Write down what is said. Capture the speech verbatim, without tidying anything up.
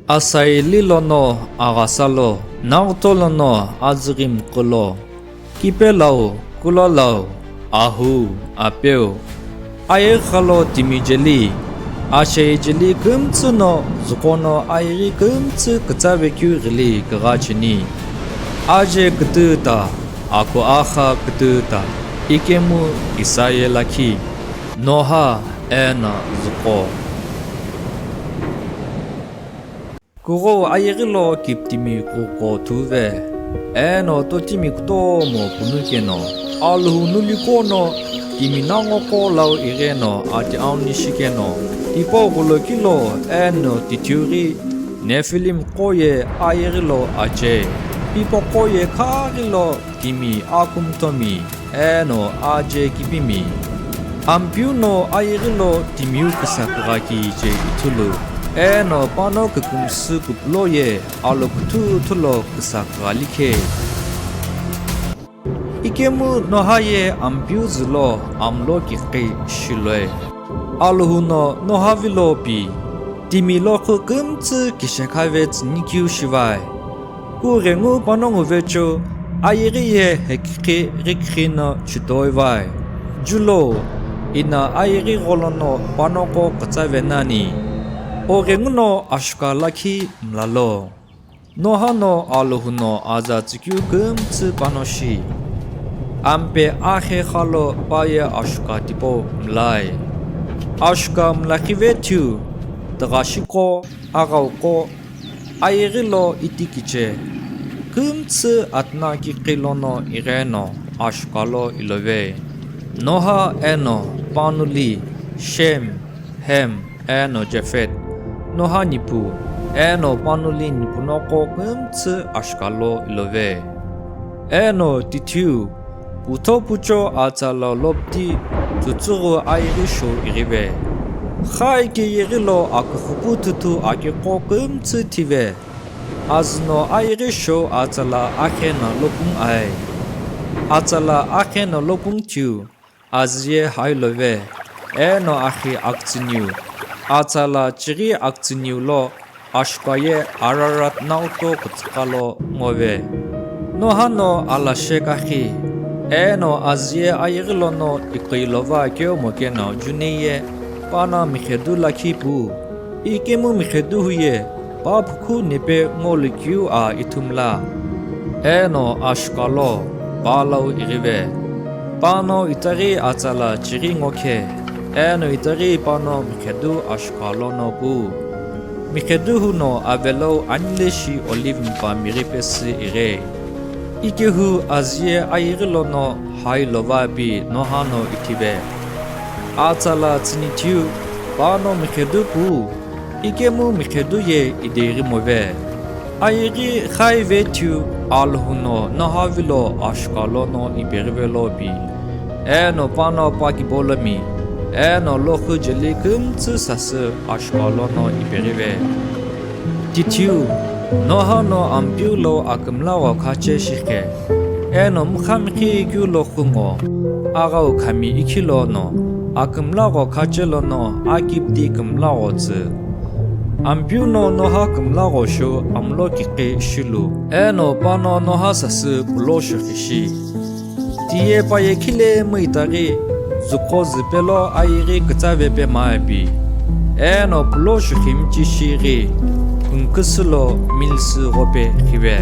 Asayeli lono aghasa lo, naghto lono azüghi mkhu lo, kipe lau, kula lau, ahu, apeu, ayeghi kha lo timi jeli, ashehi jeli kümtsü no, zuqo no ayeghi kümtsü kütsave keu ghili kigha cheni. Aje kütüta, akuaxa kütüta, ikemu Isaye lakhi, Noha eno zuqo. Kughou ayeghi lo kiptimi kuqo thuve, eno totimi kutomo punu keno, Alhou nuli qo no timi nango qo lau igheno ati auni shikeno, tipau ghulokilo eno tithiu ghi Nephilim qo ye ayeghi lo ache, hipaqo ye khaghi lo timi akumtomi, eno aje kipimi. Ampeu no ayeghi lo timiu küsa kugha kije ithulu, eno pano kükümsü kupulo ye alo küthüthü lo küsa kugha likhe. Ikemu Noha ye Ampeu zü lo amlo kiqi shiloe. Alhou no Noha vilo pi, timi loqhü kümtsü kishekhave tsünikeu shivai. Kughengu panongu vecheo, ayeghi ye hekikhi ghikikhi no chütoi vai. Julo, ina ayeghi gholo no panoqo kütsave nani. Oghenguno ashuka lakhi mlalo. Noha no Alhou no aza tsükeu kümtsü pano shi. Ampe akhe khalo paye ashuka tipau mlai. Ashuka mlakhive thiu, tüghashi qo, aghau qo, ayeghi lo itikiche, kümtsü atna kiqi lono igheno ashuka lo ilove. Noha eno panuli Shem, Hem, eno Jefet, Noha nipu, eno panuli nipunoqo kümtsü ashuka lo ilove. Eno tithiu, putho pucho atsala lopti, tsütsüghü ayeghi shou ighive. Kha ikeyeghi lo aküxüpu thuthu akiqo kümtsü thive. Azüno ayeghi shou atsala akhe no lopung ae. Atsala akhe no lopung thiu, azü ye hailove, eno axi akütsüniu, atsala chighi akütsüniu lo, ashuka ye Ararat naoto kütsüka lo ngove. Noha no alashe kakhi, eno azü ye ayeghi lono iqi lova keu mokeno juni ye, pano mixedu lakhi pu, ikemu mixedu hu ye, pa phukhu nepe ngolu keu a ithumla. Eno ashuka lo, pa lau ighive. Pano itaghi atsala chighi ngokhe, eno itaghi pano mixedu ashuka lono pu. Mixedu hu no avelo anileshi olive mpa mighi pesü ighe. Ikehu azü ye ayeghi lono hailova pi Noha no ithive. Atsala tsünithiu, pano mixedu pu, ikemu mixedu ye ideghimove. Ayeghi khaive thiu, Alhou no Noha vilo ashuka lono ipeghive lo pi. Eno pano pa kibolomi, eno loqhü jeli kümtsü sasü ashuka lono ipeghive. Tithiu, Noha no Ampeu lo akümlagho khache shikhe, eno mkhamkhi keu loqhü ngo, aghau khami ikhi lono, akümlagho khache lono akipti kümlagho tsü. Ampeu no Noha kümlagho shou amlo kiqi shilu, eno pano Noha sasü pulo shukhi shi. Tiye paye khile mu itaghi, zuqo züpelo ayeghi kütsave pe mapi. Eno pulo shukhi michi shighi, kümküsü lo milsü ghope khive.